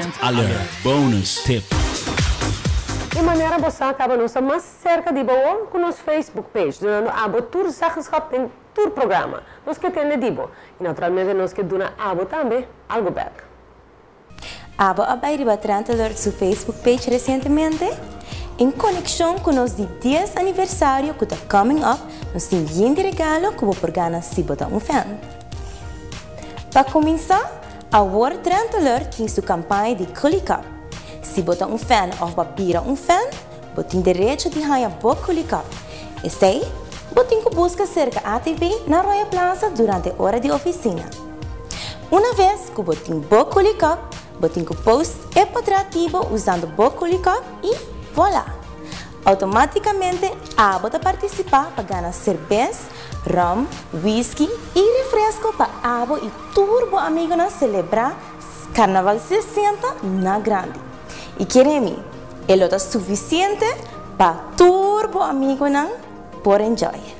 Trend Alert Bonus Tip. E manera bo sa caba nos ta mas cerca di bo cu nos Facebook page, dunando abo tur zeggenschap den tur programa. Nos ke tende di bo. Y naturalmente nos ke duna abo tambe algo bek. Abo a bay riba Trend Alert su Facebook page recientemente? En conexion cu nos di 10 aniversario cu ta coming up, nos tin yen di regalo cu bo por gana si bo ta un fan. Pa cuminsa, awor Trend Alert tin su campaña di Click Up. Si bo ta un fan of bo a bira un fan, bo tin derecho di haya bo Click Up. Esey, bo tin cu busca cerca ATV na Royal Plaza durante ora di oficina. Una vez cu bo tin bo Click Up, bo tin cu post e portret di bo usando bo Click Up y voilà! Automaticamente abo ta participa pa gana cerbes, rum, whisky y refresco pa abo y tur bo amigonan celebra Carnaval 60 na grandi. Y kere mi, e lo ta suficiente pa tur bo amigonan por enjoy.